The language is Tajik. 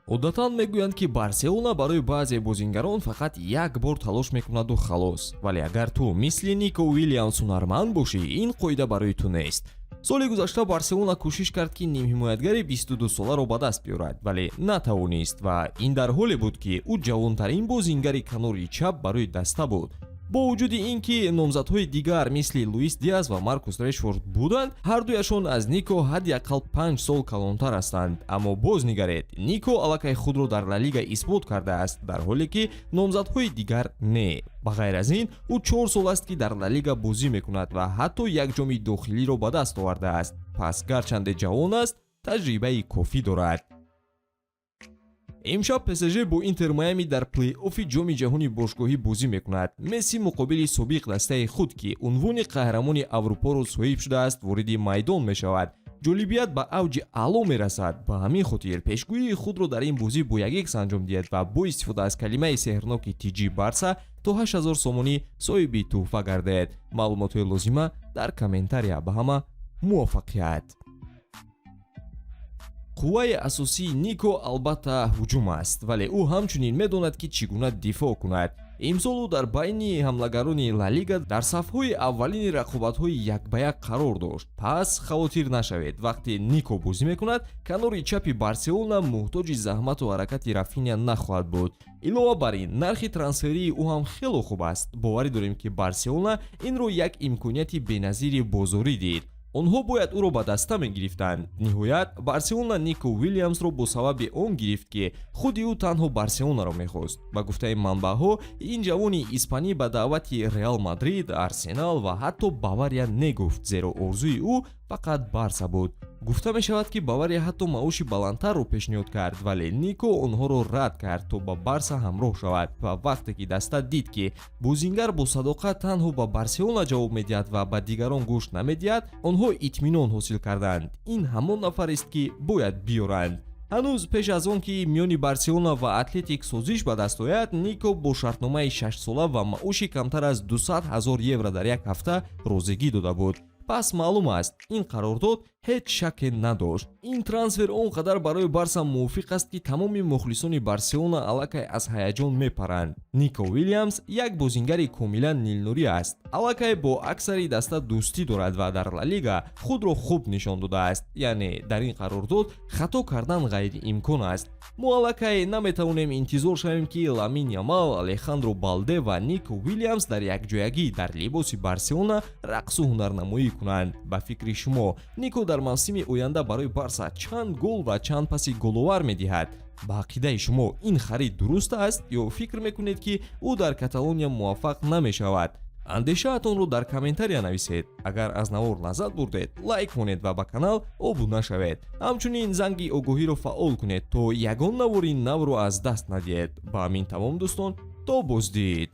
Одатан мегӯянд, ки Барселона барои баъзе бозингарон фақат як бор талош мекунаду халос. Вале агар ту мисли Нико Уилямс ҳунарманд бошӣ, ин қоида барои ту нест. Соли гузашта Барселона кӯшиш кард, ки нимҳимоятгари 22-соларо ба даст биёрад, вале натавонист, ва ин дар ҳоле буд, ки ӯ ҷавонтарин бозингари канори чап барои даста буд. Бо вуҷуди ин ки номзадҳои дигар мисли Луис Диас ва Маркус Решфорд буданд, ҳардуяшон аз Нико ҳадди ақал 5 сол калонтар ҳастанд. Аммо боз нигаред, Нико аллакай худро дар Ла Лига исбот кардааст, дар ҳоле ки номзадҳои дигар не. Ба ғайр аз ин, ӯ 4 сол аст, ки дар Ла Лига бозӣ мекунад ва ҳатто як ҷоми дохилиро ба даст овардааст. Пас гарчанде ҷавон аст, таҷрибаи кофӣ дорад. Имшаб ПСЖ бо Интер Майами дар плей-оффи Ҷоми ҷаҳони бошгоҳӣ бозӣ мекунад. Месси муқобили собиқ дастаи худ, ки унвони қаҳрамони Аврупоро соҳиб шудааст, вориди майдон мешавад. Ҷолибият ба авҷи аъло мерасад. Ба ҳамин хотир пешгӯии худро дар ин бозӣ бо як икс анҷом диҳед ва бо истифода аз калимаи сеҳрноки ТЖ Барса то 8000 сомонӣ соҳиби тӯҳфа гардед. Маълумотҳои лозима дар комментария. Ба ҳама муваффақият! Қувваи асосии Нико албатта ҳуҷум аст, вале ӯ ҳамчунин медонад, ки чӣ гуна дифоъ кунад. Имсол ӯ дар байни ҳамлагарони Ла Лига дар сафҳои аввалини рақобатҳои як ба як қарор дошт. Пас хавотир нашавед: вақте Нико бозӣ мекунад, канори чапи Барселона муҳтоҷи заҳмату ҳаракати Рафиня нахоҳад буд. Илова бар ин, нархи трансферии ӯ ҳам хело хуб аст. Боварӣ дорем, ки Барселона инро як имконияти беназири бозорӣ дид. Онҳо бояд ӯро ба даста мегирифтанд. Ниҳоят, Барселона Нико Уилямсро бо сабаби он гирифт, ки худи ӯ танҳо Барселонаро мехост. Ба гуфтаи манбаъҳо, ин ҷавони испанӣ ба даъвати Реал Мадрид, Арсенал ва ҳатто Бавария не гуфт, зеро орзуи ӯ фақат Барса буд. Гуфта мешавад, ки Бавария ҳатто маоши баландтарро пешниҳод кард, вале Нико онҳоро рад кард, то ба Барса ҳамроҳ шавад. Ва вақте ки даста дид, ки бозингар бо садоқат танҳо ба Барселона ҷавоб медиҳад ва ба дигарон гӯш намедиҳад, онҳо итминон ҳосил карданд: ин ҳамон нафарест, ки бояд биёранд. Ҳанӯз пеш аз он ки миёни Барселона ва Атлетик созиш ба даст ояд, Нико бо шартномаи шашсола ва маоши камтар аз 200 ҳазор евро дар як ҳафта розигӣ дода буд. Пас маълум аст, ин қарордод ҳеҷ шакке надошт. Ин трансфер он қадар барои Барса мувофиқ аст, ки тамоми мухлисони Барселона аллакай аз ҳаяҷон мепаранд. Нико Уилямс як бозингари комилан нилнурӣ аст, аллакай бо аксари даста дӯстӣ дорад ва дар Ла Лига худро хуб нишон додааст. Яъне дар ин қарордод хато кардан ғайриимкон аст. Мо аллакай наметавонем интизор шавем, ки Ламин Ямал, Алехандро Балде ва Нико Уилямс дар якҷоягӣ дар либоси Барселона рақсу ҳунарнамоӣ кунанд. Ба фикри шумо, Нико дар мавсими оянда барои Барса чанд гол ва чанд паси головар медиҳад? Ба ақидаи шумо, ин харид дуруст аст ё фикр мекунед, ки ӯ дар Каталония муваффақ намешавад? Андешаатонро дар комментария нависед. Агар аз навор лаззат бурдед, лайк монед ва ба канал обуна шавед. Ҳамчунин занги огоҳиро фаъол кунед, то ягон навори навро аз даст надиҳед. Ба ҳамин тамом, дӯстон, то боздид.